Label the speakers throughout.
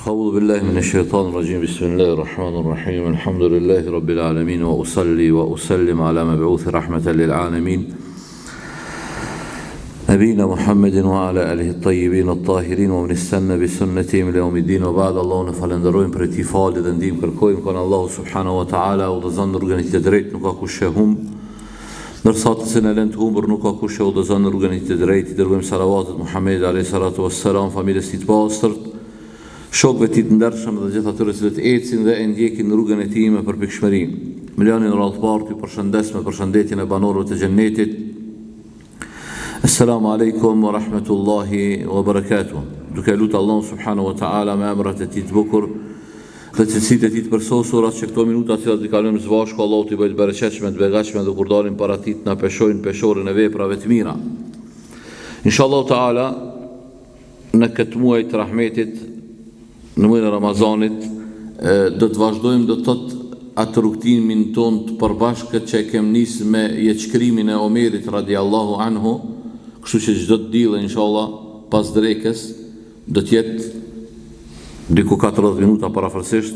Speaker 1: أعوذ بالله من الشيطان الرجيم بسم الله الرحمن الرحيم الحمد لله رب العالمين وأصلي وأسلم على مبعوث رحمة للعالمين نبينا محمد وعلى آله الطيبين الطاهرين ومن استنى بسنتهم إلى يوم الدين وبعد Allahun e falënderojmë prej tij falje dhe ndihmë kërkojmë kon Allahu subhanahu wa taala udhëzon në rrugën e tij të drejtë nuk ka kush e humb ndërsa atë që e lën të humbur nuk ka kush e udhëzon në rrugën e tij të drejtë i dërgojmë salavatet Muhammedit alayhi salatu wassalam familjes së tij të pastërt shokëve të tij të ndershëm dhe gjithë atyre që ecin dhe e ndjekin rrugën e tij me përpikshmëri. Më lejoni në radhë të parë t'ju përshëndes me përshëndetjen e banorëve të xhennetit. Assalamu alaikum wa rahmetullahi wa barakatuh. Duke lutë Allahun subhanahu wa ta'ala me emrat e tij të bukur dhe cilësitë e tij të përsosura që këto minuta të cilat i kalojmë së bashku Allahu t'i bëjë të bereqetshme, të begatshme dhe kur dalim para tij të na peshojnë peshoren e veprave të mira. Inshallah ta'ala Në këtë muaj të rahmetit, në muajin e Ramazanit, do të vazhdojmë do të thotë atë rrugëtimin tonë të përbashkët që e kem nisë me jetëshkrimin e Omerit radiallahu anhu, kështu që çdo të diell inshallah pas drekës do të jetë diku 40 minuta parafërsisht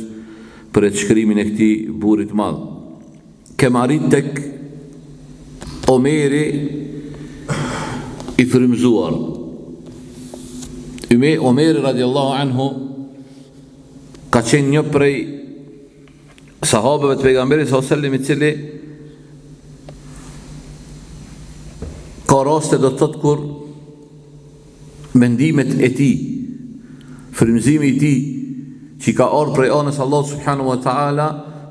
Speaker 1: për jetëshkrimin e këtij burri të madh. Kem arrit tek Omeri i frymëzuar. Omeri radiallahu anhu ka qenë një prej sahabeve të pejgamberit sallallahu alajhi wasallam i cili ka raste do të thotë kur mendimet e tij, frymëzimi i tij që i ka ardhur prej anës Allahut subhanahu wa taala,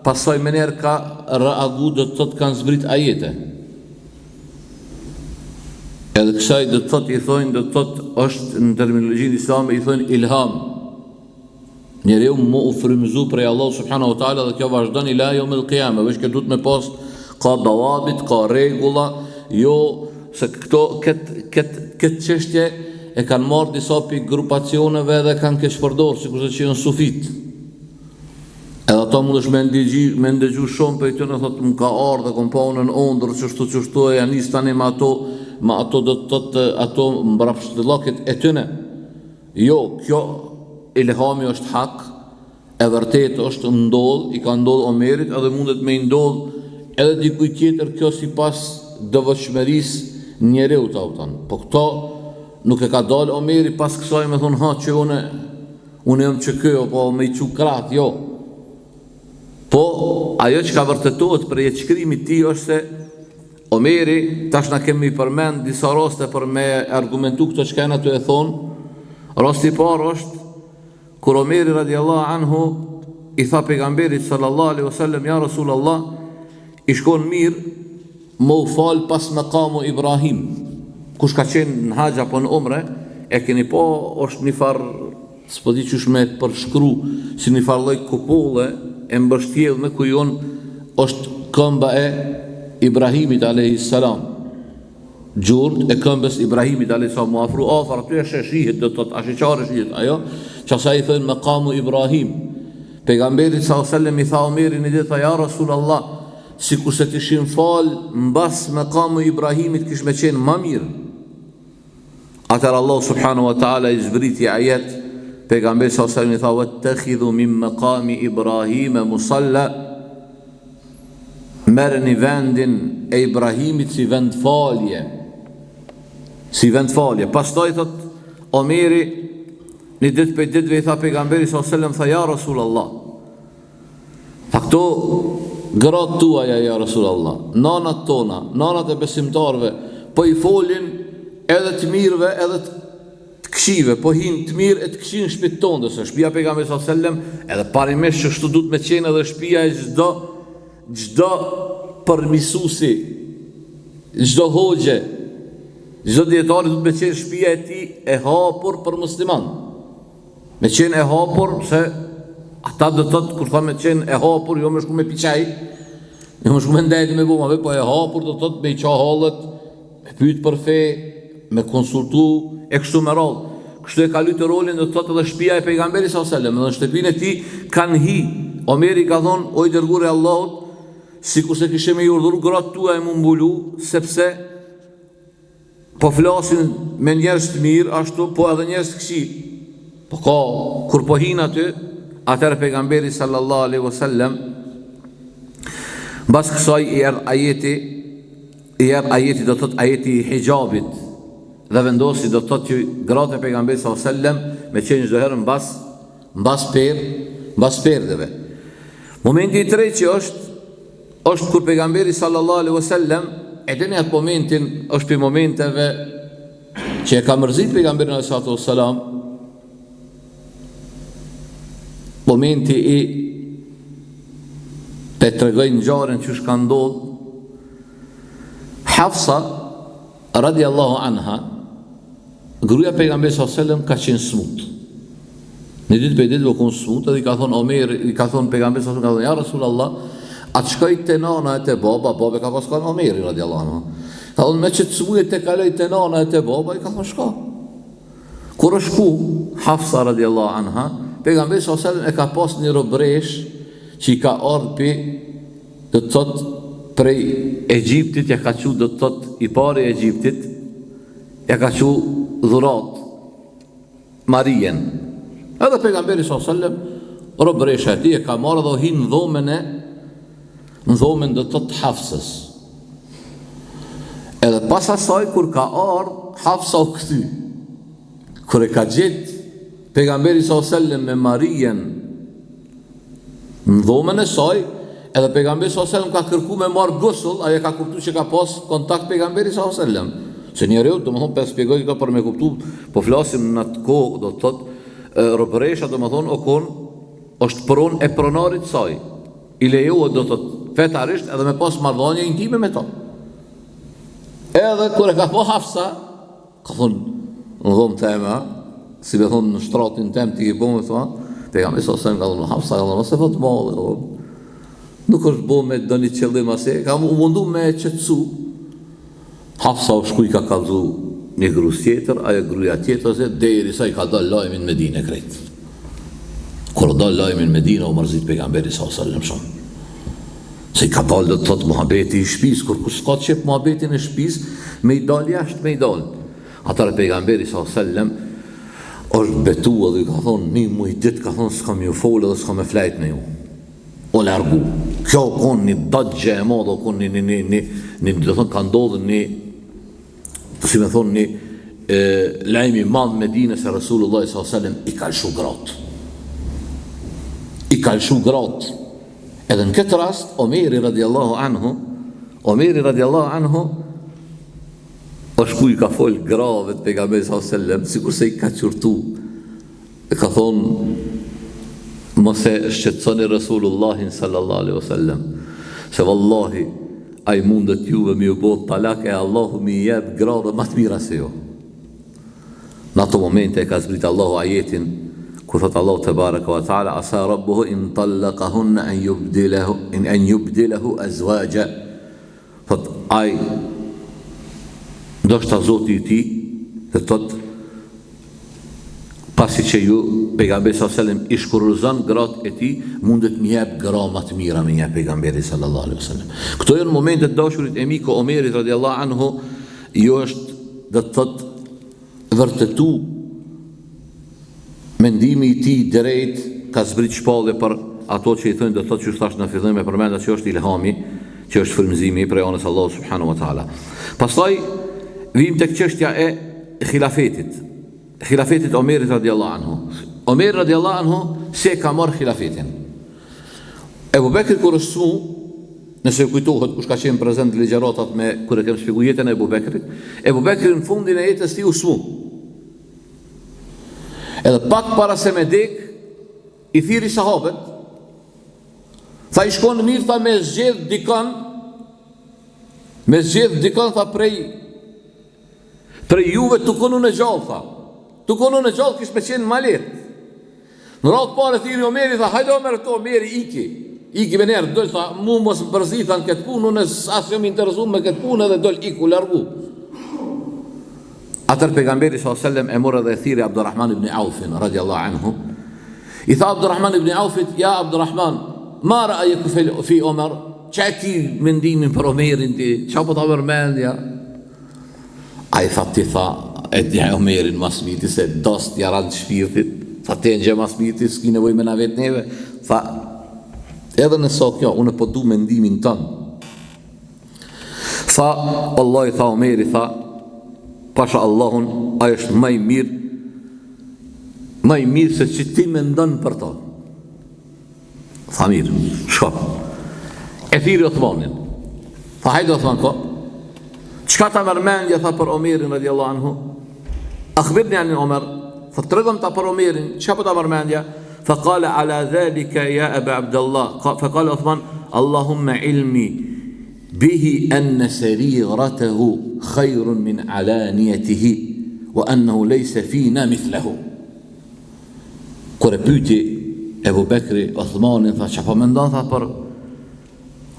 Speaker 1: pastaj menjëherë ka reagu do të thotë kanë zbrit ajete. Edhe kësaj do të thotë i thonë do të thotë është në terminologjinë islame i thonë ilham. Njeriu me u frymëzu prej Allahut subhanahu wa taala dhe kjo vazhdon ila yawm al-qiyamah, veç kjo duhet me pas ka davabit, ka rregulla, jo se këto kët kët kët çështje e kanë marrë disa pi grupacioneve dhe kanë keqpërdor, sikurse që janë sufit. Edhe ato mundesh me ndëgju, me ndëgju shumë prej tyre thotë më ka ardhur dhe kom pa unë në ëndërr qështu qështu e janë nis tani me ato me ato do të thotë ato mbrapshtillëket e tyne. Jo, kjo ilhami është hak, e vërtetë është ndodh, i ka ndodh Omerit edhe mundet me i ndodh edhe dikujt tjetër kjo sipas devotshmërisë njeriut, a kupton. Po këto nuk e ka dalë Omeri pas kësaj me thonë ha që unë unë jam që kjo, po me i çu krahët, jo. Po ajo çka vërtetohet prej jetëshkrimit tij është se Omeri, tash na kemi përmend disa raste për me argumentu këto çka jena tu e thonë. Rasti i parë është kur Omeri radiallahu anhu i tha pejgamberit sallallahu alaihi wasallam ja Rasulullah ish kon mirë me u fal pas mekamu Ibrahim. Kush ka qenë në haxh apo në umre, e keni pa është një farë S'po di qysh me përshkru si një farë lloj kupolle e mbështjellme ku jon është këmba e Ibrahimit alejhi selam. Gjurmët e këmbës Ibrahimit alejhi selam mu afru afër aty e sheh shihet do të thotë ashiqare shihet ajo, qasaj i thonë mekamu Ibrahim. Pejgamberit sallallahu alejhi wasallam i tha Omeri një ditë tha ja Rasulullah, sikurse të ishim fal mbas mekamu Ibrahimit kish me qenë ma mirë. Atëherë Allahu subhanahu wa taala i zbriti ajet pejgamberit sallallahu alajhi wasallam i tha wattakhidhu min maqami Ibrahim musalla merreni vendin e Ibrahimit si vend falje si vend falje pastaj thot Omeri një ditë prej ditëve i tha pejgamberit sallallahu alajhi wasallam tha ja Rasulullah Tha këto gratë tuaja ja Rasulullah, nanat tona, nanat e besimtarëve, po i folin edhe të mirëve edhe të të këqijve, po hinë të mirë e të këqij në shtëpitë tonë, se shtëpia e pejgamberit sallallahu alajhi wasallam, edhe parimisht qështu duhet me qenë edhe shtëpia e çdo çdo përmisuesi, çdo hoxhe, çdo dietari duhet me qenë shtëpia e tij e hapur për musliman. Me qenë e hapur, se ata do të thotë, kur thamë me qenë e hapur, jo me shku me pi çaj, jo me shku me ndejt me bo ma po e hapur do të thotë me i qa hallet, me pyet për fe, me konsultu, e kështu me radhë. Kështu e ka lujtë rolin do të thotë edhe shtëpia e pejgamberit sallallahu alajhi wasallam, edhe në shtëpinë e tij kanë hi. Omeri ka thonë, o i dërguar i Allahut, sikurse kishe me i urdhëru gratë tuaja m'u mbulu, sepse Po flasin me njerëz të mirë, ashtu, po edhe njerëz të këqij. Po ka, kur po hin aty, atëherë pejgamberi sallallahu alaihi wasallam mbas kësaj i erdh ajeti, i erdh ajeti do thot ajeti i hixhabit dhe vendosi do thot që gratë e pejgamberit sallallahu alaihi wasallam me qenë çdo herë mbas mbas per, mbas perdeve. Momenti i tretë që është është kur pejgamberi sallallahu alaihi wasallam e dini atë momentin është prej momenteve që e ka mërzit pejgamberin alaihi salatu wasalam momenti i e tregoj ngjarjen qysh ka ndodh Hafsa radiallahu anha Gruaja e pejgamberit sallallahu alajhi wasallam ka qenë smut. Një ditë prej ditëve u kon smut edhe i ka thonë Omer, i ka thonë pejgamberi sallallahu alajhi wasallam, ka thonë ja Rasulullah, a të shkoj te nana e te baba, baba ka pas kanë Omeri radiallahu anhu. Ka thonë me qët smuje të kaloj te nana e te baba, i ka thonë shko. Kur është shku Hafsa radiallahu anha, pejgamberi sallallahu alajhi wasallam e ka pas një robresh që i ka ardhë pi do të thotë prej Egjiptit ja ka çu do të thotë i pari i Egjiptit Ja ka çu dhuratë Marijen. Edhe pejgamberi sallallahu alajhi wasallam robëresha e tij e ka marrë dhe o hi në dhomën e në dhomën do të thotë Hafsës. Edhe pas asaj kur ka ardh Hafsa u kthy. Kur e ka gjet pejgamberi sallallahu alajhi wasallam me Marijen Në dhomën e saj, edhe pejgamberi sallallahu alajhi wasallam ka kërku me marr gusull, ajo ka kuptu që ka pas kontakt pejgamberi sallallahu alajhi wasallam. Se njeriu, domethënë, po shpjegoj këto për me kuptu, po flasim në atë kohë, do të thotë, robëresha, domethënë, o kon, është pronë e pronarit saj. I lejohet, do të thotë, fetarisht edhe me pas marrëdhënie intime me to. Edhe kur e ka pa Hafsa, Ka thonë, në dhomë teme, a? Si me thonë, në shtratin tem ti i bo me thonë, pejgamberi alejhi selam ka thonë, Hafsa, ka thonë, mos e fut mallin, ka thonë. Nuk është bo me ndonjë qëllim asi, ka u mundu me e qetësu. Hafsa u shku i ka kallzu një grus tjetër, ajo gruja tjetër, ose derisa i ka dalë lajmi n'Medine krejt. Kur dal lajmi n'Medine, u mërzit pejgamberi alejhi selam shumë. Se i ka dalë do të thotë muhabeti i shpisë, kurkush s'ka qef muhabetin e shpisë, me i dalë jashtë, me i dalë. Atëherë pejgamberi alejhi selam, është betu edhe i ka thonë, një muj ditë ka thonë, s'kam ju folë edhe s'kam me flejt me ju. O largu. Kjo u konë një daxhe e madhe, u konë një, një, një, një, një, do thonë, ka ndodhë një, si me thonë një e, lajm i madh n'Medine se Resulullah sallallahu alaihi wasallam i ka lëshu gratë. I ka lëshu gratë. Edhe në këtë rast Omeri radiallahu anhu, Omeri radiallahu anhu është shku i ka fol grave të pejgamberit sallallahu alaihi wasallam, sikurse i ka qortu. E ka thonë mos e shqetësoni Resulullahin sallallahu alaihi wasallam, se vallahi ai mundet juve me ju bo talak e Allahu me i jep gra dhe ma të mira se ju. Në ato momente e ka zbrit Allahu ajetin ku thot Allahu tebareke ve teala asa rabbuhu in talaqahunna an yubdilahu in an yubdilahu azwaja thot ai ndoshta Zoti i tij do thot pasi që ju pejgamberi sallallahu alajhi wasallam i shkurorëzon gratë e tij, mundet me jep gra më të mira me jep pejgamberi sallallahu alajhi wasallam. Këto janë momente të dashurit e mi ku Omerit radiallahu anhu ju është do të thotë vërtetu mendimi i tij drejt ka zbrit shpallje për ato që i thonë do të thotë që thash në fillim e përmenda që është ilhami, që është frymëzimi prej anës Allahut subhanahu wa taala. Pastaj vijmë tek çështja e hilafetit. Hilafetit Omerit radiallahu anhu. Omer radiallahu anhu si e ka marrë hilafetin. Ebu Bekri kur është smu, nëse ju kujtohet kush ka qenë prezent në ligjëratat me kur e kem shpjegu jetën e Ebu Bekrit, Ebu Bekri në fundin e jetës tij u smu. Edhe pak para se me dek, i thirri sahabët, tha ish konë mirë, tha me zgjedh dikon, me zgjedh dikon, tha prej Prej juve tu konë unë gjallë, tha. Tu konë unë gjallë, kish me qenë ma lehtë. Në radhë të parë thirri Omeri, tha, hajde Omer këto, Omeri iki. Iki menjëherë, dol, tha, mu mos më përzi, tha, në këtë punë, unë as jam interesu me këtë punë edhe dol iku, largu. Atëherë pejgamberi s.a.s. e mor edhe e thirri Abdurrahman ibn Aufin, radiallahu anhu. I tha Abdurrahman ibn Aufit, ja Abdurrahman, ma ra'juke fi Omer, ça e ki mendimin për Omerin ti, ça po ta merr mendja? Ai tha ti tha e di Omerin ma s'miri se dost jaran të shpirtit. Tha ti e njeh ma s'miri, ti s'ki nevojë me na vet neve. Tha, edhe nëse o kjo, unë po du mendimin tënd. Tha, Allahi, tha Omeri, tha, pasha Allahun, ai është ma i mirë, ma i mirë se që ti mendon për to. Tha mirë, shko. E thirri Othmanin. Tha hajde Othman ko. Çka ta merr mendja tha për Omerin radiallahu anhu? Akhbirni ani Omer. Tha tregom ta për Omerin, çka po ta merr mendja? Fa kale ala dhalika ja Eba Abdallah. Fa kale Othman, Allahumma ilmi bihi enne seriratahu khairun min alaniyatihi wa annahu lejse fina mithlehu. Kur e pyeti Ebu Bekri Othmanin, tha, çka po mendon, tha, për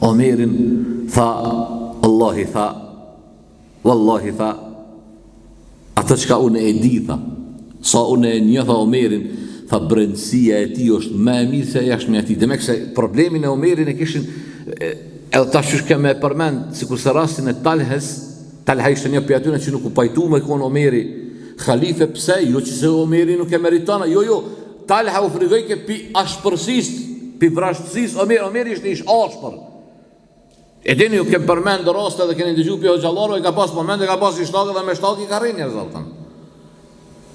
Speaker 1: Omerin, tha, Allahi, tha, Wallahi, tha, atë çka unë e di, tha, sa unë e njoh, tha Omerin, tha, brendësia e tij është më e mirë se jashtmja e tij. Demek se problemin e Omerin e kishin, edhe tash qysh kem me e përmend, sikurse rastin e Talhes, Talha ishte një prej atyre që nuk u pajtu me kon Omeri halife pse jo që se Omeri nuk e meriton jo jo Talha u frigojke pi ashpërsisë pi vrazhdësisë Omer Omeri ishte ish ashpër E dini ju kem përmend raste dhe keni dëgju pi hoxhallarëve ka pas momente ka pas i shtagë dhe me shtagë i ka rreh njerëz altan.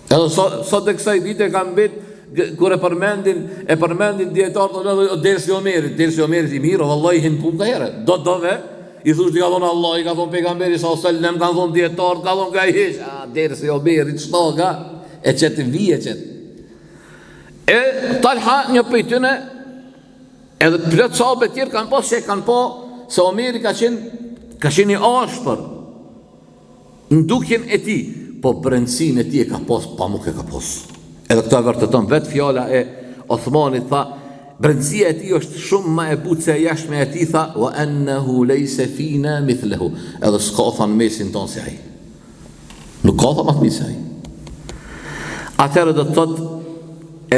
Speaker 1: Edhe sot sot e kësaj dite ka mbet kur e përmendin e përmendin dijetarët thonë o dersi Omerit, dersi Omerit i mirë, vallahi hin punë ka herë. Do dove i thush ti ka thonë Allah, i ka thonë pejgamberi sa selam, kanë thonë dijetarët, ka thonë ka hiç. A dersi Omerit shtaga e qet vi e qet. E Talha një prej tyne edhe plot sahabe tjerë kanë pas që e kanë pa se Omeri ka qenë ka qenë i ashpër. Në dukjen e tij, po brendësinë e tij e ka pas, pamuk e ka pas. Edhe këtë e vërteton vetë fjala e Othmanit tha, brendësia e tij është shumë më e butë se e jashtmja e tij tha, wa annahu laysa fina mithluhu. Edhe s'ka tha në mesin tonë si ai. Nuk ka tha më të mirë se ai. Atëherë do të thotë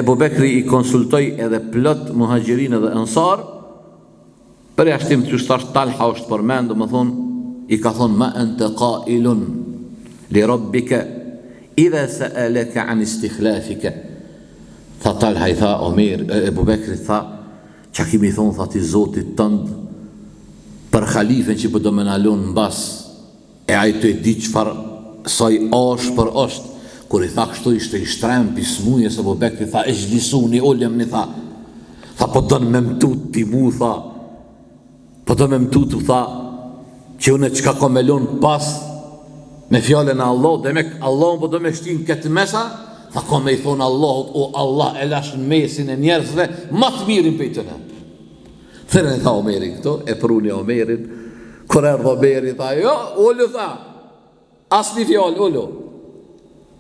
Speaker 1: Ebu Bekri i konsultoi edhe plot muhaxhirin edhe ensar, Përjashtim qysh thash Talha është përmend domethënë i ka thonë ma ente qailun li rabbike idha sa'alaka an istikhlafike tha Talha i tha Omer Ebu Bekrit tha ça ki me i thonë tha ti Zotit tënd për halifen që po do me na lon mbas E ai tu e ditë çfarë sa i ashpër është. Kur i tha kështu ishte i shtrem pi smujës Ebu Bekri tha exhlisuni ulemni tha. Tha po don me m'tut ti mu tha. Po don me m'tut tha që unë çka kam me lon pas me fjalën e Allahut, demek Allahun po do me shti n'këtë mes a, tha kam me i thonë Allahut, o Allah e lash në mesin e njerëzve, ma të mirin prej tyne. Thirreni tha Omerin këtu, e pruni Omerin, kur erdh Omeri, tha, jo, ulu tha, asnjë fjalë, ulu.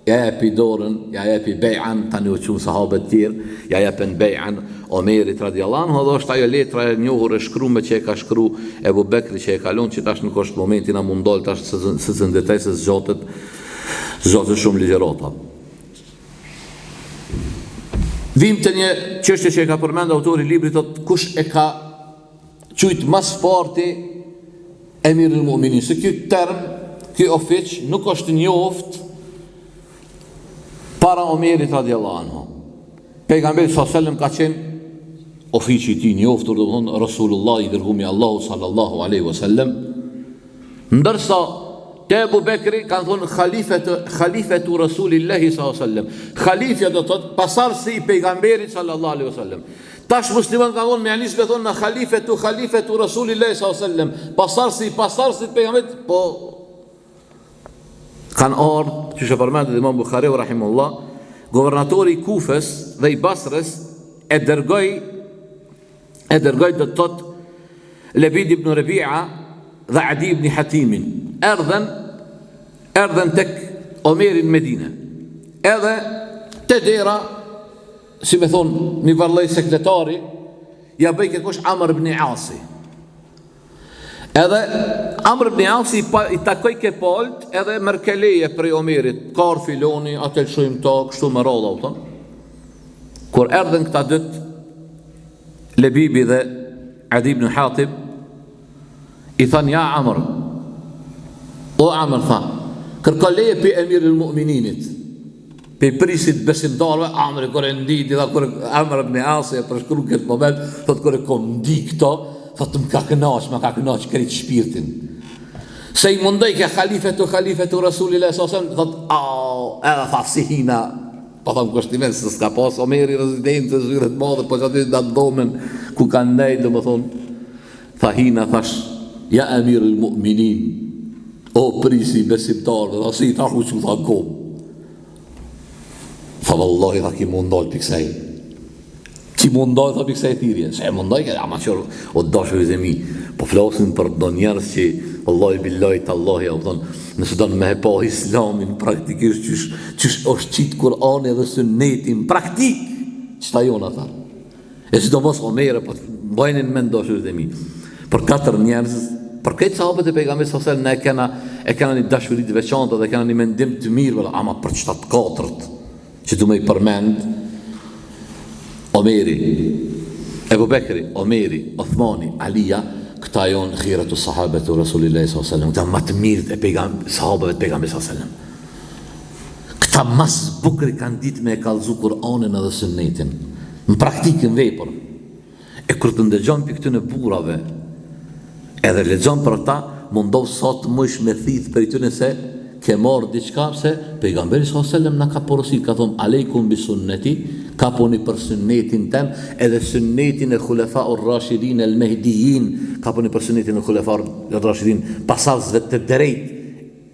Speaker 1: Ja jepi dorën, ja jepi bejan, tani u çunë sahabët tjerë, ja jepen bejan Omerit radiallahu anhu, dhe është ajo letra e njohur e shkrume që e ka shkru Ebu Bekri që e ka lon, që tash nuk është momenti na m'u ndal tash se se në detaj se zgjatet, zgjatet shumë ligjërata. Vim te një çështje që e ka përmend autori i librit thotë kush e ka qujt ma s'parti Emirul Mu'minin, se ky term, ky ofiq nuk është njoft para Omerit radiallahu anhu. Pejgamberi sallallahu alajhi wasallam ka qenë ofiqi i tij njoftur, domethënë Rasulullah i dërgumi i Allahut sallallahu alaihi wasallam. Ndërsa te Ebu Bekri kanë thonë halifetu, halifetu Rasulillahi sallallahu alaihi wasallam. Halifja do të thotë pasardhësi i pejgamberit sallallahu alaihi wasallam. Tash muslimanët kanë thonë me ja nis me thonë na halifetu halifetu Rasulillahi sallallahu alaihi wasallam. Pasardhësi i pasardhësit pejgamberit, po kanë ardhë, qysh e përmend edhe Imam Buhariu rahimullah, guvernatori i Kufës dhe i Basrës e dërgoi e dërgoi do të thotë Lebid ibn Rebia dhe Adi ibn Hatimin. Erdhën erdhën tek Omeri në Medine. Edhe te dera, si me thonë, një farë lloj sekretari, ja bëjke kush Amr ibn Asi. Edhe Amr ibn Asi i, pa, i takojke palët edhe merrke leje prej Omerit, ka ardh filoni, atë e lëshojmë ta, kështu me radhë, kupton. Kur erdhën këta dytë, Lebibi dhe Adi ibn Hatib, i thanë ja Amr, o Amr tha, kërko leje pi Emirul Mu'mininit. Pej prisit besimtarëve, Amri kur e nditi, tha kur Amr ibn Asi e përshkru këtë moment, thot kur e kom ndi këto, thot më ka kënaq, më ka kënaq krejt shpirtin. Se i mundojke halifetu halifetu Resulillah sallallahu alaihi wasallam, thot au, edhe tha si hina, po thom kushtimisht se s'ka pas Omeri rezidencë zyre të madhe, po qaty në atë dhomën ku kanë ndejt, domethonë, tha hina thash, ja emirul mu'minin, o prisi i besimtarëve, tha si i thash u çu tha n'kom. Tha vallahi tha ki m'u ndal pi kësaj. Ki m'u ndal tha pi kësaj thirrje. Se e mundoj ke, ama që o dashurit e mi. Po flasim për do njerëz që vallahi billahi tallahi, a kupton, nëse don me e pa islamin praktikisht qysh qysh është qit Kur'ani dhe sunneti në praktik, qëta jonë ata. E sidomos Omeri, po mbajeni në mend dashurit e mi. Për katër njerëz, për krejt sahabët e pejgamberit sallallahu alajhi wasallam ne e kena e kena një dashuri të veçantë dhe kena një mendim të mirë, vëlla, ama për qëta të katërt që du me i përmend Omeri, Ebu Bekri, Omeri, Othmani, Alia, këta jonë khiretu sahabetu Resulillah sallallahu alajhi wasallam, këta ma të mirët e pejgam, sahabëve të pejgamberit sallallahu alajhi wasallam. Këta ma s'bukri kanë ditë me e kallzu Kur'anin edhe Sunnetin në praktikë në vepër. E kur të ndëgjon pi këtyne burrave edhe lexon për ta, mundohu sa të mujsh me thith prej tyne se ke marrë diçka pse pejgamberi sallallahu alejhi wasallam na ka porosit ka thonë alejkum bi sunneti kapuni për sunnetin tem edhe sunnetin e hulefa ur rashidin el mehdijin kapuni për sunnetin e hulefa ur rashidin pasardhësve të drejtë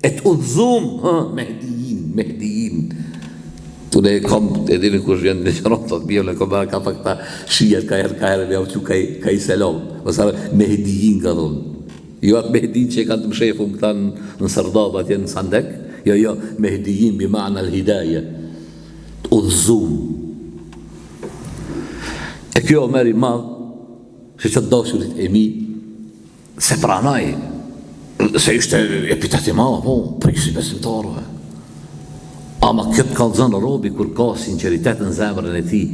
Speaker 1: E të udhëzum, hë, Mehdijin, Mehdijin. Tu ne kom, e dini kush vjen në ligjëratë, thotë mirë, ne kom bërë ka pak ta shijet, ka herë, ka herë, me jau çu ka, ka i selam. Mos harro, Mehdijin ka thonë. Jo atë Mehdin që e kanë të mshefun këta në, në sërdab atje në Sandek, jo, jo, Mehdijin bi ma'na al-hidaje. Të udhëzum. E ky Omer i madh, që që të dashurit e mi, S'e pranoi, se ishte epitet i madh, po, prisi i besimtarëve. Ama kjo të kallzon robi kur ka sinqeritet në zemrën e tij,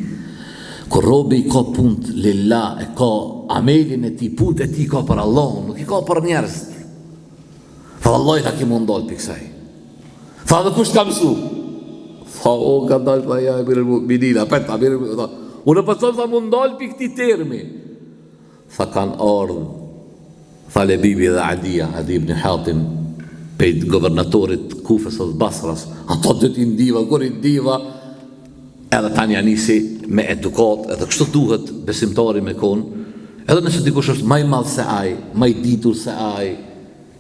Speaker 1: kur robi i ka punt lillah, e ka amelin e tij, punt e tij ka për Allahun, nuk i ka për njerëzit. Tha vallahi tha ki m'u ndal pi kësaj. Tha dhe kush të ka mësu? Tha o ka dalë, tha ja emirul mu'minin, apet, emirul mu'minin, tha, unë po thom tha m'u ndal pi këtij termi. Tha kanë ardhë, tha Lebibi dhe Adia, Adi ibn Hatim, pej governatorit të Kufës dhe Basras, ato dy i ndiva, kur i ndiva, edhe tani ja nisi me edukat, edhe kështu duhet besimtari me kon, edhe nëse dikush është ma i madh se ai, ma i ditur se ai,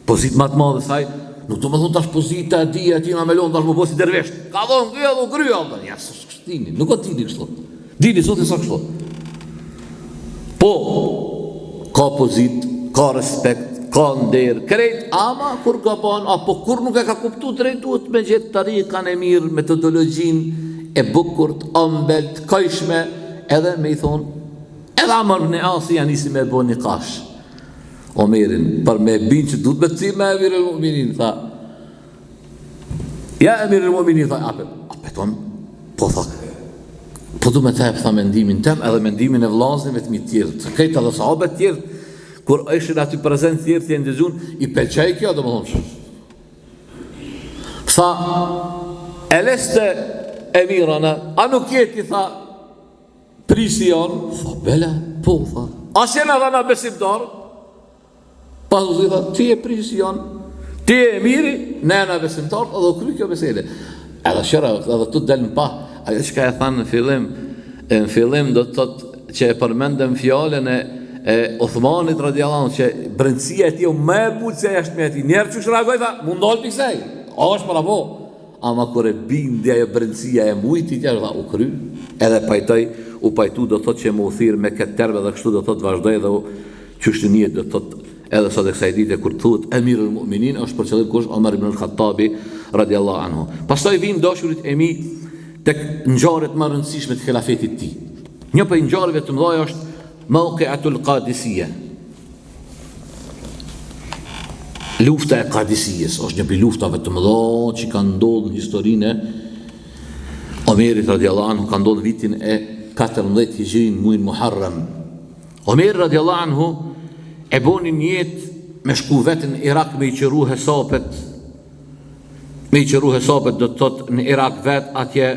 Speaker 1: Pozitë ma të madhe se ai, nuk do me thonë tash pozita e dija e tina me lonë tash me bo si dervish. Ka thonë ky edhe u kry, apo. Ja, s'është kështu dini, nuk o dini kështu. Dini Zotit s'o kështu. Po, ka pozitë, ka respekt, ka nder, krejt, ama kur gabon, apo kur nuk e ka kuptu drejt, duhet me gjetë tarikan e mirë, metodologjinë e bukur, të ëmbël, të kajshme, edhe me i thonë, edhe Amr ibn Asi ja nisi me bo nikash. Omerin, për me bind që duhet me të thirrë me Emir el Mu'minin, tha. Ja Emir el Mu'minin, tha, apet, apet on, po tha, po du me të jep, tha, mendimin tem, edhe mendimin e vllaznëve të mi tjerë, të krejt edhe sahabët tjerë, kur ishin aty prezent tjerë të ndëgjun, i pëlqej kjo, domethonë, tha, eleste emirana, a nuk je ti, tha, Prisi jonë, tha, bela, po, tha. A s'jena tha na besimtar? Pa u tha, ti je prisi jonë, ti je emiri, ne jena besimtar, edhe u kry kjo mesele. Edhe shëra, edhe tu del në pah, ajo çka e thanë në fillim, e në fillim do të thotë që e përmendëm fjalën e e Othmanit radiallahu anhu që brendësia e tij u më e butë se jashtëmja e tij. Njerë qysh reagoi tha, m'u ndal pi kësaj. A është për apo? Ama kur e bindi ajo brendësia e mujti tjerë, tha, u kry, edhe pajtoi, u pajtu do thotë që me u thirr me këtë term edhe kështu do thotë vazhdoi edhe u qysh njihet do thotë edhe sot e kësaj dite kur thuhet Emirul Mu'minin është për qëllim kush Omer ibn al-Khattabi radiallahu anhu. Pastaj vijmë dashurit e mi tek ngjarjet më rëndësishme të hilafetit të tij. Një prej ngjarjeve të mëdha është Mauqiatul Qadisiyya. Lufta e Kadisijes është një prej luftave të mëdha që ka ndodhur në historinë e Omerit radiallahu anhu, ka ndodhur vitin e 14 hijri në muajin Muharrem. Omeri radiallahu anhu e boni nijet me shku vetë në Irak me i qëru hesapet. Me i qëru hesapet do të thotë në Irak vet atje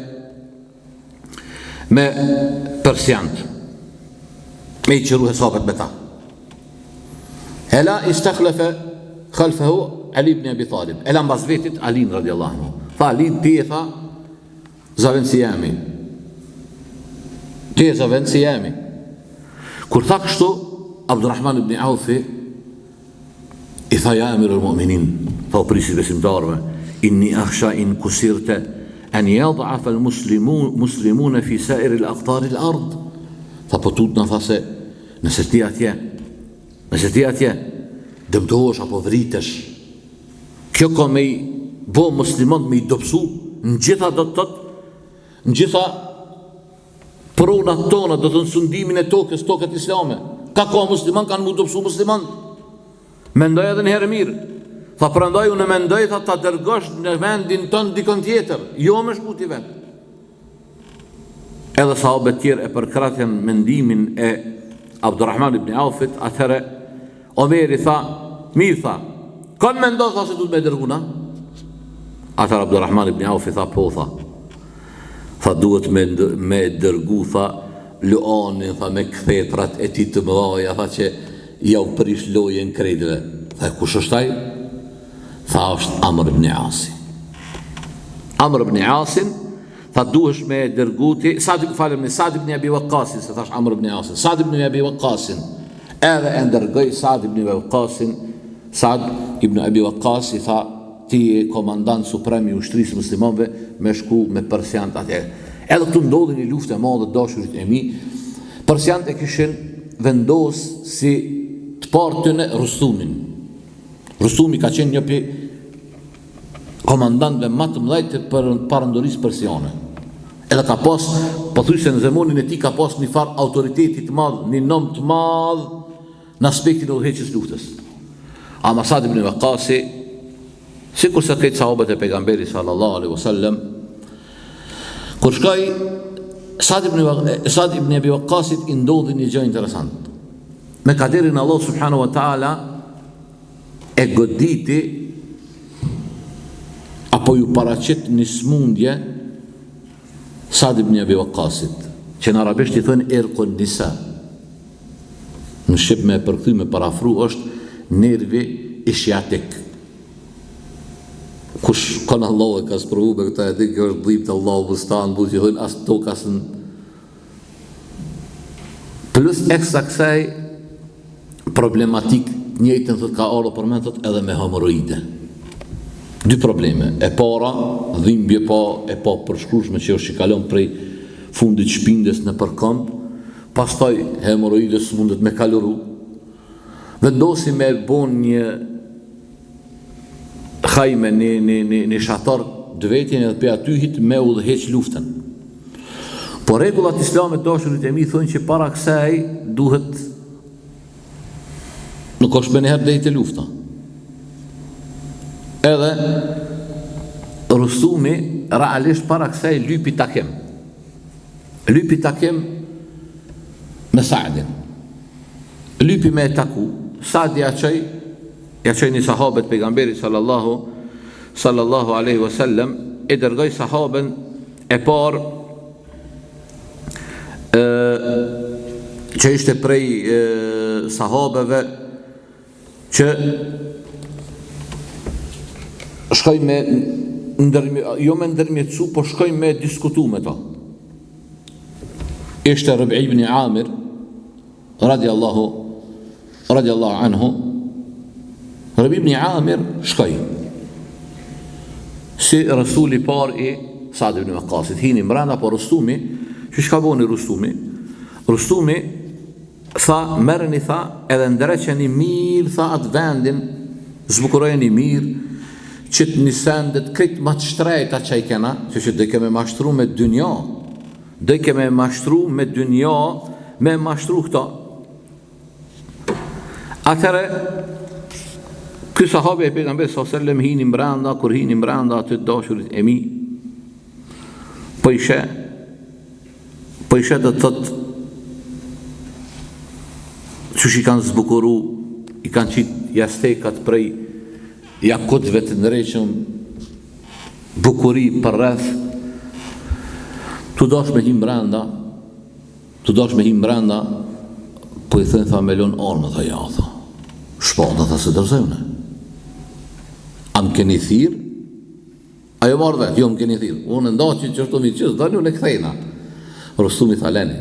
Speaker 1: me persiant. Me i qëru hesapet me ta. E la istakhlafe khalfahu Ali ibn Abi Talib. E la mbas vetit Alin radiallahu anhu. Tha Ali ti je tha zavendësi jemi. Ti je zavendësi jemi. Kur tha kështu Abdurrahman ibn Aufi I tha ja emirul mu'minin, tha o prijësi i besimtarëve, inni akhsha in kusirte en yad'af al muslimune fi sa'ir al aqtar al ard. Tha po tutna tha se nëse ti atje, nëse ti atje dëmtohesh apo vritesh, kjo ka me i bo muslimant me i dobësu në gjitha do të thotë, në gjitha Pronat tona do të thotë sundimin e tokës, tokat islame. Ka ka musliman, kanë mu dobësu musliman. Mendoj edhe një herë mirë. Tha prandaj unë mendoj tha ta dërgosh në vendin tënd dikon tjetër, jo me shku ti vetë. Edhe sahabët tjerë e përkrahën mendimin e Abdurrahman ibn Aufit, atëherë Omeri tha, mirë tha, kon mendon tha se duhet me dërgu na? Atëherë Abdurrahman ibn Aufi tha, po tha. Tha duhet me, me dërgu tha luanin tha me kthetrat e tij të mëdhaja tha që jau prish lojën krejtve. Tha kush është ai? Tha është Amr ibn Asi. Amr ibn Asin Tha duhesh me e dërgu ti, Sad, falem Sad ibn Abi Waqqasin, se thash Amr ibn Asin, Sad ibn Abi Waqqasin. Edhe e dërgoi Sad ibn Abi Waqqasin, Sad ibn Abi Waqqas i tha ti je komandant suprem i ushtrisë muslimanëve me shku me persiant atje. Edhe këtu ndodhi një luftë e madhe dashurit e mi. Persiant e kishin vendos si të parë tyne Rustumin. Rustumi ka qenë një prej komandantëve më të mëdhenj të perandorisë persiane. Edhe ka pas, pothuajse në zemonin e tij ka pas një farë autoriteti të madh, një nom të madh në aspektin e udhëheqjes luftës. Ama Sad ibn Waqasi, sikurse krejt sahabët e pejgamberit sallallahu alaihi wasallam, kur shkoi Sad ibn Sad ibn Abi Waqqasit i ndodhi një gjë interesant. Me kaderin Allah subhanahu wa taala e goditi apo ju paraqit një smundje Sad ibn Abi Waqqasit, që në arabisht i thonë irkun nisa. Në shqip me e përkthy me parafru është nervi ishiatik. Kush kon Allahu e ka sprovu me këta e di kjo është dhimbtë Allahu mustaan, bu që thonë as tokë as në Plus ekstra kësaj problematik njëjtën thot ka ardhur përmend thot edhe me hemorroide. Dy probleme. E para, dhimbje pa e papërshkrueshme që është që kalon prej fundit shpindës nëpër këmbë, pastaj hemorroide s'mundet me kalëru. Vendosi me bo një hajme një, një, një, një shator të vetin edhe prej atyhit me udhëheq luftën. Po rregullat islame të dashurit e mi thonë që para kësaj duhet nuk është menjëherë deri te lufta. Edhe Rustumi realisht para kësaj lypi takim. Lypi takim me Saadin. Lypi me e taku, Saadi ja çoi, ja çoi një sahabe të pejgamberit sallallahu sallallahu alaihi wasallam, e dërgoi sahaben e parë e, që ishte prej e, sahabeve që shkoi me ndërmje, jo me ndërmjetësu, po shkoi me diskutu me to. Ishte Rëbi ibn Amir, radiallahu, radiallahu anhu, Rëbi ibn Amir shkoi. Si Resuli i parë i Sad ibn Waqasit, hini mbrenda, po Rustumi, që çka boni Rustumi? Rustumi Tha, merreni tha, edhe ndreqeni mirë tha atë vendin, zbukurojeni mirë, qitni sendet krejt ma të shtrejta që i kena, që që dojke me mashtru me dynja, dojke me mashtru me dynja, me mashtru këto. Atëherë, ky sahabi e pejgamberit sallallahu alejhi ve sellem hini mbrenda, kur hini mbrenda aty të dashurit e mi, po i sheh, Po i sheh do të thotë qysh i kanë zbukuru, i kanë qitë jastekat prej jakutëve të ndreqëm. Bukuri përreth, tu dash me hi mbrenda, tu dash me hi mbrenda, po i thënë tha me lon armën, tha ja, tha, shpata, tha s'e dorëzoj unë. A më keni thirrë? A jo marrë vetë, jo më keni thirrë. Unë nda që që është të mi qësë, dani unë e kthejna. Rustumi tha leni.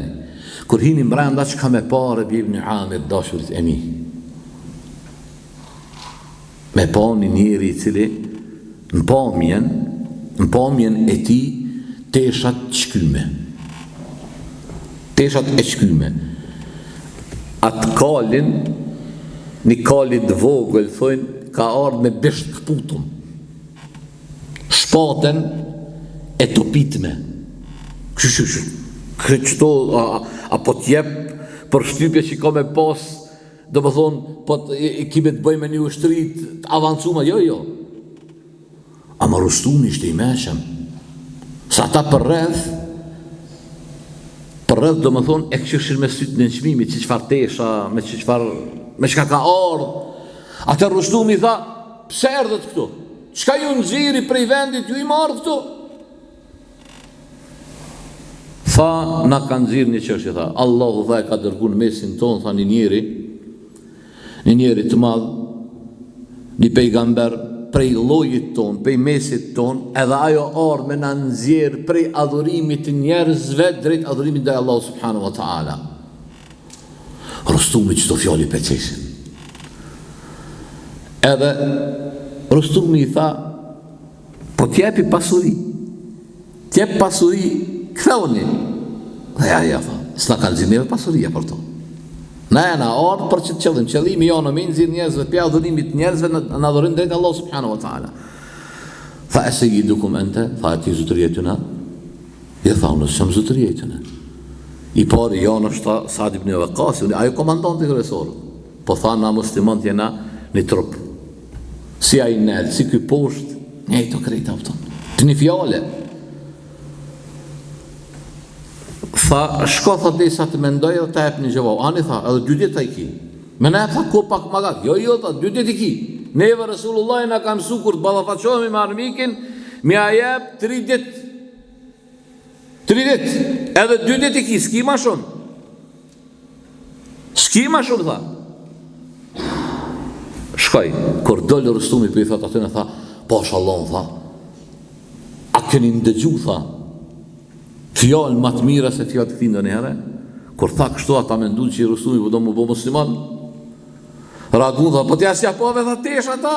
Speaker 1: Kur hini mbrenda, çka me pa Rebi ibn Amir, dashurit e mi. Me pa një njeri i cili në pamjen, në pamjen e tij teshat shkyme. Teshat e shkyme. Atë kalin, një kali të vogël, thojnë, ka ardhë me bisht këputum. Shpaten e topitme. Kështu, kështu, kështu. Kështu, a, a po t'jep përshtypje që ka me pas Domethonë, po të, i, kime të bëjmë me një ushtri të avancume, jo, jo. Ama Rustumi ishte i meçëm. Se ata përreth, përreth domethonë, e kqyrshin me sytë nënçmimit, që çfarë tesha, me që çfarë, me çka ka ardhë. Atë Rustumi tha, pse erdhët këtu? Çka ju nxiri prej vendit ju me ardhë këtu? Tha, na ka nxirë një çështje, tha, Allahu tha e ka dërgu në mesin tonë, tha një njeri, një njeri të madh, një pejgamber prej llojit tonë, prej mesit tonë, edhe ai o ardhë me na nxjerrë prej adhurimit të njerëzve drejt adhurimit ndaj Allahu subhanahu wa ta'ala. Rustumi qëto fjalë i pëlqejshin. Edhe Rustumi i tha, Po t'jepi pasuri. T'jep pasuri, ktheuni. Dhe ja, ja, tha, s'na ka nxirë neve pasuria për to. Na jena ardhë për qëtë qëllim. Qëllimi jonë me nxirë njerëzve, prej adhurimit njerëzve në, në adhurim drejt Allah subhanahu wa ta'ala. Tha e sejjidukum ente, tha a ti zotëria e tyne. Jo tha, unë s'jam zotëria e tyne. I pari jonë është tha Sad ibn Waqasi, ai komandanti kryesor. Po tha na muslimant jena një trup. Si ai nalt, si ky poshtë, njëjtë krejt a kupton. Të një fjale. Tha, shko tha derisa të mendoj dhe ta jep një xhevap. Ani tha, edhe dy ditë i ki. Me na tha ko pak më gat. Jo, jo, tha, dy ditë i ki. Neve Resulullah na ka mësu kur të ballafaqohemi me armikin, me ia jep tri ditë. Tri ditë, edhe dy ditë i ki, s'ki ma shumë. S'ki ma shumë, tha. Shkoj, kur dol Rustumi po i thot atyne, tha, pasha Allahun, tha, a keni ndëgju, tha, fjalë ma të mira se fjalët e këtij ndonjëherë? Kur tha kështu, ata mendun që Rustumi po do m'u bo musliman. Reagun, tha, po ti as ja pave, tha, teshat, tha.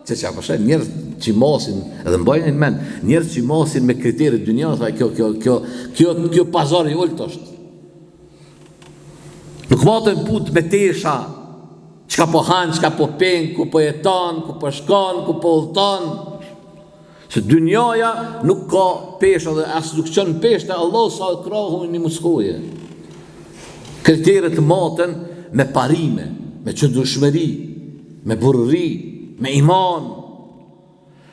Speaker 1: Që që apo sheh, njerëz që masin, edhe mbajnë në mend, njerëz që masin me kriteret dynjanë, tha, kjo, kjo, kjo, kjo, kjo pazar i ulët është. Nuk maten punët me tesha, çka po han, çka po pen, ku po jeton, ku po shkon, ku po udhëton. Se dynjaja nuk ka peshë dhe as nuk çon peshë te Allahu sa krahu i një muskoje. Kriteret maten me parime, me qëndrueshmëri, me burrëri, me iman.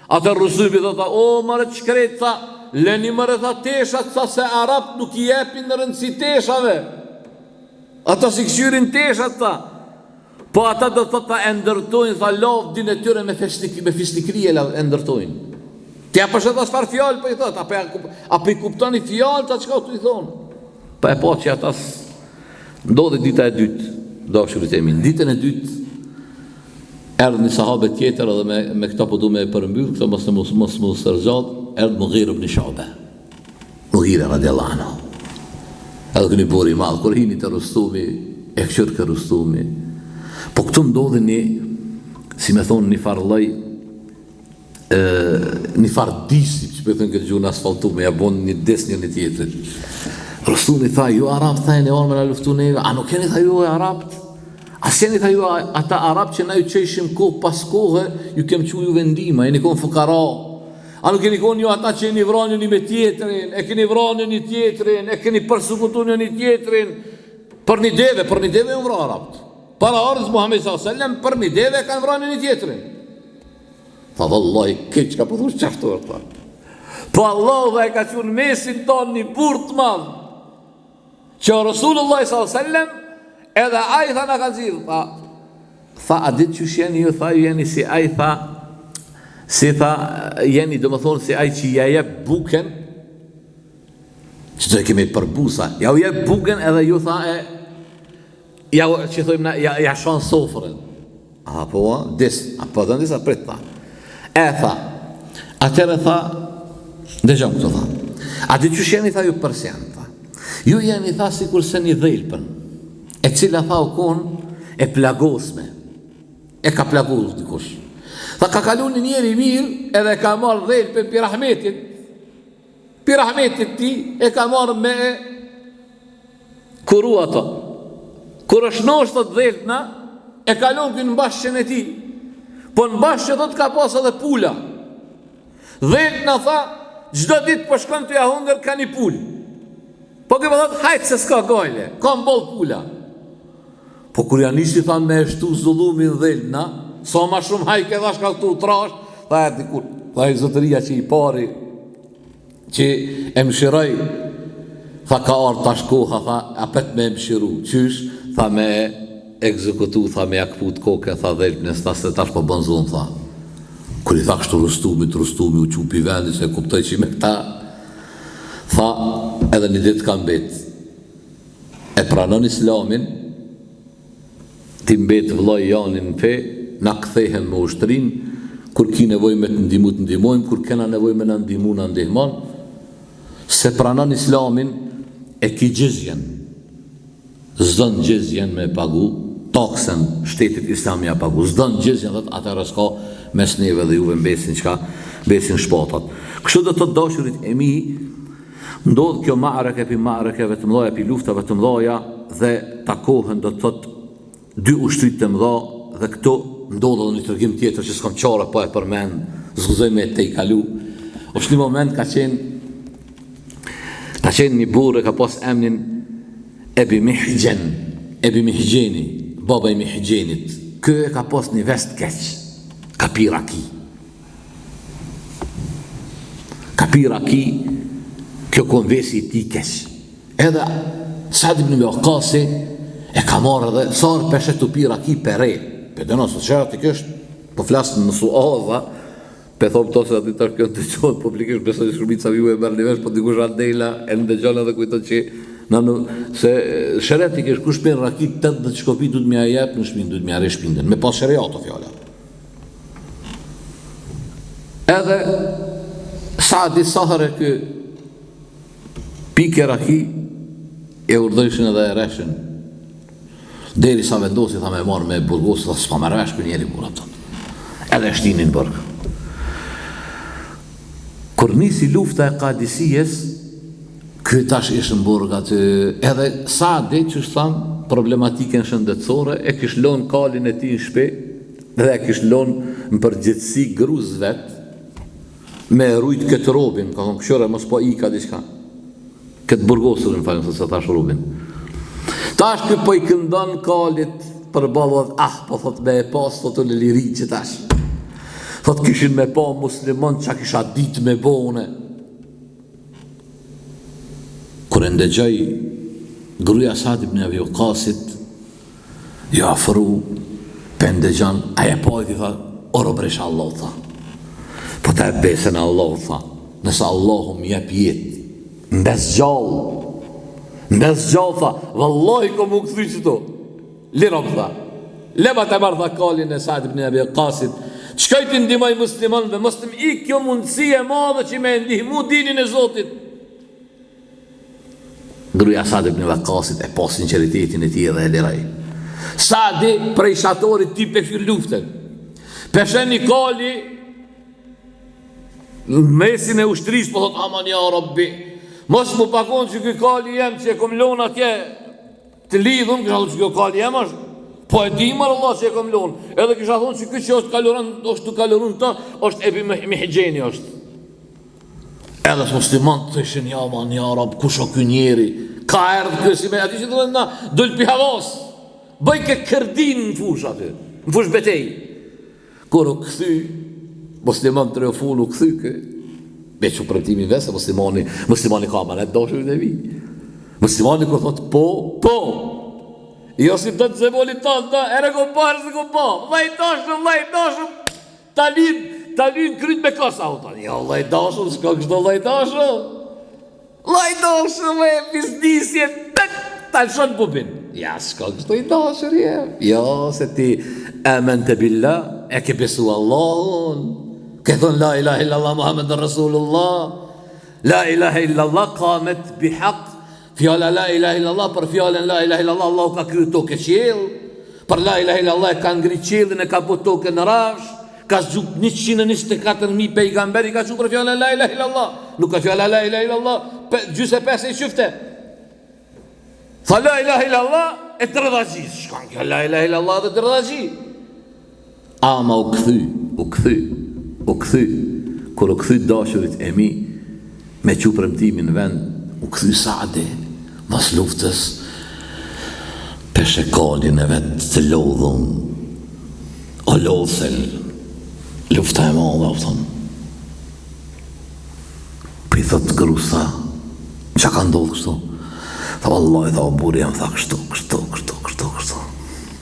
Speaker 1: Atëherë Rustumi tha, o more të shkretë, tha, leni more tha teshat, tha se arabt nuk i jepin rëndësi teshave. Ata s'i kqyrin teshat, tha. Po ata do thotë tha e ndërtojnë, tha lavdin e tyre me, fesnik, me fisnikri e, e ndërtojnë. Ti a po sheh tha çfarë fjalë po i thotë, a po, a po i kuptoni fjalët a çka tu i thonë. Po e pa që ata ndodhi dita e dytë, dashurit e mi. Ditën e dytë, Erdh një sahabe tjetër edhe me me këto po du me e përmbyll, këto mos mos mos m'u stërzgjat, erdh Mughir ibn Shu'be. Mughira radiallahu anhu. Edhe ky një burrë i madh, kur hini te Rustumi, e kqyrke Rustumi. Po këtu ndodhi një, si me thonë, një farë lloj, një farë disi, që po e thënë këtë gjuhën asfaltume, ja bon një dis njëni tjetrit. Rustumi tha, ju arabët, tha, jeni ardhë me na luftu neve, a nuk jeni, tha, ju arabët? A s'jeni, tha, ju ata arabët që na ju çojshim kohë pas kohe, ju kem çu juve ndihma, jeni konë fukara. A nuk jeni konë ju ata që jeni vra njëni me tjetrin, e keni vra njëni tjetrin, e keni persekutu njëni tjetrin, për një deve, për një deve janë vra arabët. Para ardhjes Muhammed s.a.s. për një deve e kanë vra njëni tjetrin. Tha vallahi, këtë çka po thush qashtu është, tha. Po Allahu tha e ka çu në mesin tonë një burrë të madh, që Rasulullah s.a.s. edhe ai tha na ka nxjerrë, tha, tha a dit qysh jeni ju, tha ju jeni si ai tha, Si tha, jeni domethonë si ai që ja jep buken, që të kemi përbusa, ja u jep buken edhe ju tha e, ja, që thojmë na, ja, ja shan sofrën. A po, dis, a po dhe disa prit tha. E tha, atëherë tha, dëgjom këto tha. A di qysh jeni tha ju persian, tha. Ju jeni tha sikurse një dhelpën, e cila tha u kon e plagosme. E ka plagos dikush. Tha ka kalu një njeri i mirë edhe e ka marrë dhelpën pi rahmetit. Pi rahmetit tij e ka marrë me e kuru ato. Kur është shnosh thot dhelpna, e ka lon ky në bashqen e tij. Po në bashqe thot ka pas edhe pula. Dhelpna tha, çdo ditë po shkon tu ja hongër ka një pulë. Po ky po thot, hajt se s'ka gajle, kam boll pula. Po kur ja nisi tha me e shtu zullumin dhelpna, sa ma shumë hajke tha shka tu trash, tha e dikur, tha i zotëria që i pari, që e mshiroj, tha ka ardhë tash koha, tha, apet me e mshiru, qysh, tha me e ekzekutu, tha me ja këput kokën, tha dhelpnës, tha se tash po bën zullum, tha. Kur i tha kështu Rustumit, Rustumi u çu pi vendit, se kuptoi që me këta, tha, edhe një ditë ka mbet, e pranon islamin, ti mbet vëllai jani në fe, na kthehem me ushtrinë, kur ki nevojë me të ndihmu të ndihmojmë, kur kena nevojë me na ndihmu na ndihmon, s'e pranon islamin, e ki xhizjen, s'don xhizjen me pagu, taksën shtetit islam ja pagu, s'don xhizjen, thot atëherë s'ka mes neve dhe juve mbesin çka, mbesin shpatat. Kështu do të dashurit e mi, Ndodh kjo ma'reke pi ma'rekeve të mëdhaja pi luftave të mëdhaja dhe takohen do të thotë dy ushtri të mëdha dhe këtu ndodh edhe një tregim tjetër që s'kam qare pa e përmend, s'guxoj me e tejkalu. Është një moment ka qenë ka qenë një burrë e ka pas emnin Ebi Mihxhen, Ebi Mihxheni, baba i Mihxhenit. Ky e ka pas një ves të keq, ka pi raki. Ka pi raki, kjo kon vesi i tij keq. Edhe Sad ibn Ebi Vakasi e ka marrë edhe sa herë pe sheh tu pi raki pe rreh. Pe dënon se sheriatikisht, po flas në suaza, pe thom to se aty tash kjo dëgjohet publikisht, besoj se shumica ju e merrni vesh, po dikush andejla e ndëgjon edhe kujton që na në, se sheriatikisht kush pin raki 80 shkopi duhet me ja jep në shpinë, duhet me ja rreh shpinën, me pas sheriat o fjala. Edhe Sadi sa herë ky pike raki e urdhërishin edhe e rreshin. Derisa vendosi tha me marrë me burgos, tha s'pa merr vesh ky njeri burra thot. Edhe e shtinin në burg. Kur nisi lufta e Kadisijes, ky tash ish në burg aty, edhe Sadi, qysh thamë, problematikën shëndetësore, e kish lonë kalin e tij në shpi, Dhe e kish lonë në përgjegjësi grus vet me e rujt këtë robin, ka thonë kqyre mos po ika diçka. Këtë burgosurin, falën, se thash robin. Tash ky po i këndon kalit përballë dhe ah, po thot me e pas, thot unë liri që tash. Thot kishin me pa muslimon ça kisha dit me bo une. Kur e ndëgjoi gruja Sad ibn Abi Waqasit, Ju afru, pe ndëgjon, ai e pa i tha, o robresha Allahut, tha. Po ta jep besën e Allahut, tha. Nëse Allahu më jep jetë, mbes gjallë, mbes gjallë, tha, vallahi kom m'u kthy qëtu. Lirom, tha. Lema ta marr, tha, kalin e Sad ibn Abi Waqasit. Shkoj t'i ndihmoj muslimanëve, mos të më ik kjo mundësi e madhe që me e ndihmu dinin e Zotit. Gruja Sad ibn Vakasit e pa sinqeritetin e tij dhe e liroi. Sadi prej shatorit tij pe kqyr luftën. Pe sheh një kali në mesin e ushtrisë po thot aman ja Rabbi. Mos m'u pa kon që ky kali jem që e kom lon atje të lidhun, kisha thonë që kjo kali jem është. Po e di more Allah që e kom lon. Edhe kisha thonë që ky që është kalëron, është tu kalëru n'të, është Ebi Mihxheni është. Edhe muslimant të ishin ja man, ja rab, kush o ky njeri? Ka erdhë ky si me, aty që të na, dul pi havas. Bëjke kërdin në fush aty, në fush betej. Kur u kthy, muslimant triumfun u kthy kë, me që premtimin vet, se muslimani, muslimani ka amanet dashurit e mi. Muslimani kur thot po, po. Jo si do të zemoli të, da, ere kom pa, ere s'e kom pa, vllai dashëm, vllai dashëm, Ta lidh. ta lyn kryt me kos, a kupton. Jo, vlla i dashur, s'ka kështu vlla i dashur. Vlla i dashur, me bizdisje, tek, ta lëshon bubin. Ja, s'ka kështu i dashur, je. Jo, se ti amente billah, e ke besu Allahun. Ke thonë la ilahe illallah Muhammed Rasulullah. La ilahe illallah kamet bi hak. Fjala la ilahe illallah për fjalën la ilahe illallah Allahu ka kriju tokë e qiell. Për la ilahe illallah e ka ngrit qiellin e ka bo tokën në rafsh. Ka zgju 124.000 pejgamber i ka çu për fjalën la ilahe illallah. Nuk ka fjala la ilahe illallah pe, gjysë e pesë e qyfte. Tha la ilahe illallah e dredhaxhi. Shkon kjo la ilahe illallah dhe dredhaxhi. Ama u kthy, u kthy, u kthy, kur u kthy dashurit e mi, me çu premtimin në vend, u kthy Sadi, mas luftës, pe sheh kalin e vet të lodhun, o lodhë se lufta e madhe, a kupton. Po i thot grus tha, ça ka ndodhë kështu? Tha, vallahi, tha, o burri jem, tha, kështu, kështu, kështu, kështu, kështu.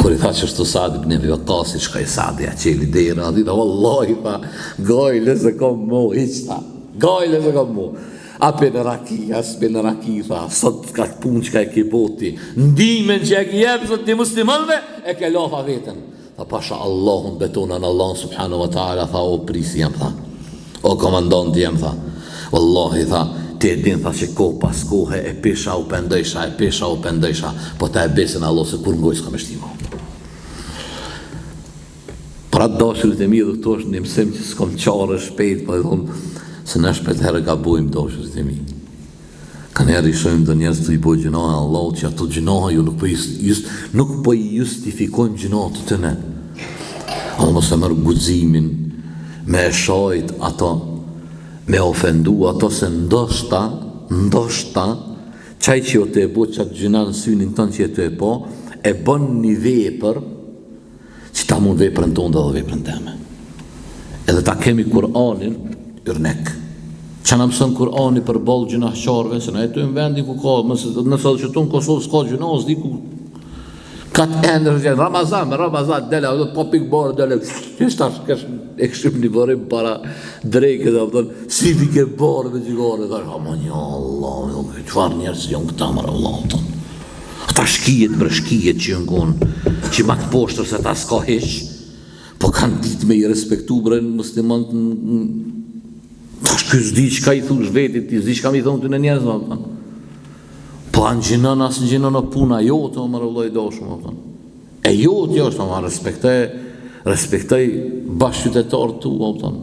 Speaker 1: Kur i tha qështu Sad ibn Ebi Vakasi, shkoi Sadi, ja çeli derën, aty, tha, vallahi, tha, gajle s'e kam mo, hiç, tha, gajle s'e kam mo. A pin raki, a s'pin raki, tha, sot ka të punë çka e ke bo ti, ndihmën që e ke jep sot ti muslimanëve, e ke la, tha, veten. Tha pasha Allahun betona në Allahun subhanahu wa taala tha o prisi jem tha o komandanti jem tha wallahi tha ti e din tha që kohë pas kohe e pisha u pendojsha e pisha u pendojsha po ta jap besën Allah se kurrë n'gojë s'kam e shti mo Pra të dashurit e mi dhe këtu është një mësim që s'kom qare shpejt po e thonë se ne shpejt herë gabojmë dashurit e mi Kanjëherë i shohim do njerëz tu i bo gjynahe Allahut që ato gjynahe ju nuk po i just, nuk po i justifikojmë gjynahet e tyne. Ama mos e merr guximin me e shajt ato, me ofendu ato se ndoshta, ndoshta qaj që o tu e bo qat gjynah në synin tënd që je tu e pa, e bon një vepër Që ta mund veprën tonde dhe veprën teme. Edhe ta kemi Kur'anin yrnek. Ça na mëson Kur'ani përballë gjynahqarëve, se na jetojmë në vendin ku ka, nëse nëse edhe qëtu në Kosovë s'ka gjynah, s'di ku Kat ende është Ramazan, me Ramazan dela, do po pik borë dela. Qysh tash kesh e kishim një vorim para drekës, a kupton, si ti ke borë me cigare, thash, aman ja Allah, çfarë njerëz janë këta more Allah, kupton. Ata shkijet bre shkijet që janë konë, që ma të poshtër se ta s'ka hiq, po kanë ditë me i respektu bre muslimant Tash ky s'di çka i thush vetit, ti s'di çka me i thonë këtyne njerëzve, a kupton. Po a ngjinon, a s'ngjinon o puna jote, o more vëlla i dashur, a kupton. E jote është, ama respektoj, respektoj bashkëqytetarët tu, a kupton.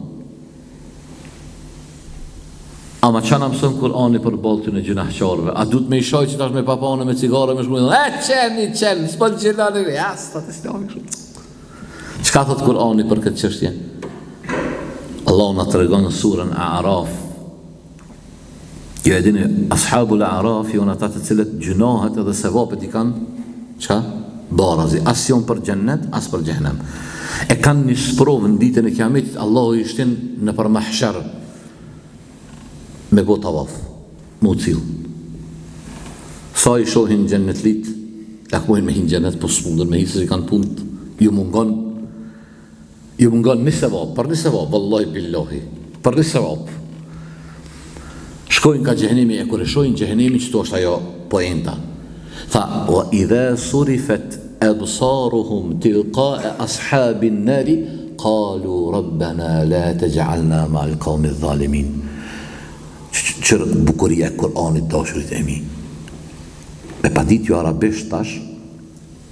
Speaker 1: Ama ça na mëson Kur'ani përballë këtyne gjynahqarëve? A duhet me i shaj që tash me papane me cigare me shku e qeni qen, s'po gjynani, ja, s'thot Islami kështu. Çka thot Kur'ani për këtë çështje? Allahu na tregon në surën A'raf. Ju e dini, ashabul A'raf janë ata të cilët gjynahet edhe sevapet i kanë çka? Barazi, as janë për xhennet, as për xhehenem. E kanë një sprovë në ditën e Kiametit, Allahu i shtin nëpër mahsher me bo tavaf, me u cill. Sa i shohin xhennetlit, lakmojnë me hi n'xhennet, po s'munden me hi se i kanë punt, ju mungon ju mungon një sevap, për një sevap, vallahi billahi, për një sevap. Shkojnë ka xhehenemi e kur e shohin xhehenemin qëtu është ajo poenta. Tha, wa idha surifat absaruhum tilqa'a ashabin nari qalu rabbana la taj'alna ma'al qawmi dhalimin. Qyr bukuria e Kur'anit dashurit e mi. Me pa ditë ju arabisht tash,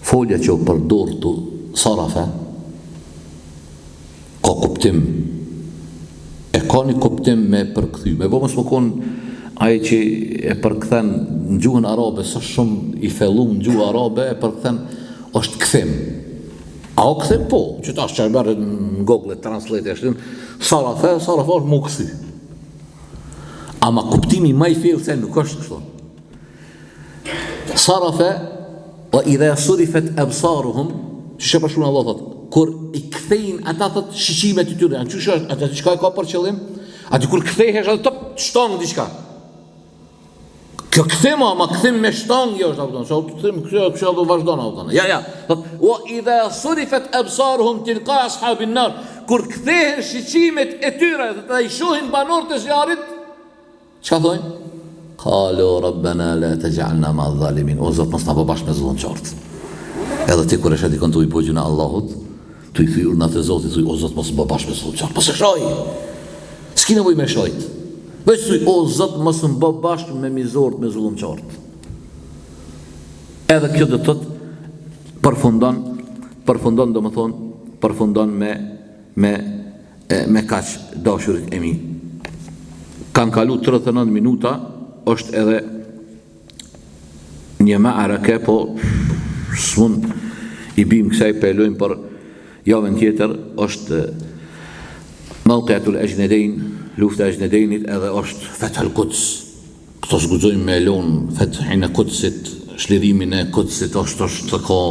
Speaker 1: folja që u përdor tu sarafe, ka kuptim e ka një kuptim me përkthy me bo mos me kon ai që e përkthen në gjuhën arabe sa shumë i thellum në gjuhë arabe e përkthen është kthim a o kthim po që tash që e merr në Google Translate është sarafe sarafe është mu kthy ama kuptimi ma i thellë se nuk është kështu Sarafe wa idha surifat absaruhum, qysh e përshkruan Allah thot, kur i kthejnë ata thot shiqimet e tyre, qysh është atë çka e ka për qëllim? Aty kur kthehesh atë top shtong diçka. Kjo kthim ama kthim me shtong jo është apo, sa kthim kjo kjo do vazhdon apo. Ja ja, thot wa idha surifat absaruhum tilqa ashabin nar. Kur kthehen shiqimet e tyre dhe ta i shohin banorët e zjarrit, çka thonë? Kalu rabbena la texhalna ma dhalimin. O Zot, mos na bë bashkë me zullumqarët. Edhe ti kur e sheh dikon tu i bo gjynah Allahut, tu i thy urdhnat e Zotit, thuj o Zot, mos më bë bashkë me zullumqarët. Mos e shaj. S'ki nevojë me shajt. Veç thuj o Zot, mos më bë bashkë me mizorët, me zullumqarët. Edhe kjo do të thotë përfundon përfundon domethënë përfundon me me e, me kaq dashurit e mi. Kanë kalu 39 minuta, është edhe një ma'arake, po s'mund i bim kësaj pe lojmë për javën tjetër, është Maukiatul Exhnedejn, lufta e Exhnedejnit edhe është Fethul Kuds. Këto s'guxojmë me e lon fethin e Kudsit, shlirimin e Kudsit është është ka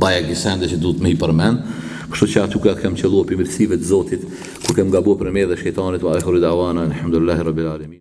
Speaker 1: bajagi sende që duhet me i përmend, kështu që aty ku ja kem qëllu pi mirësive të Zotit, ku kem gabu prej meje dhe shejtanit wa akhiru da'wana alhamdulillahi rabbil alamin.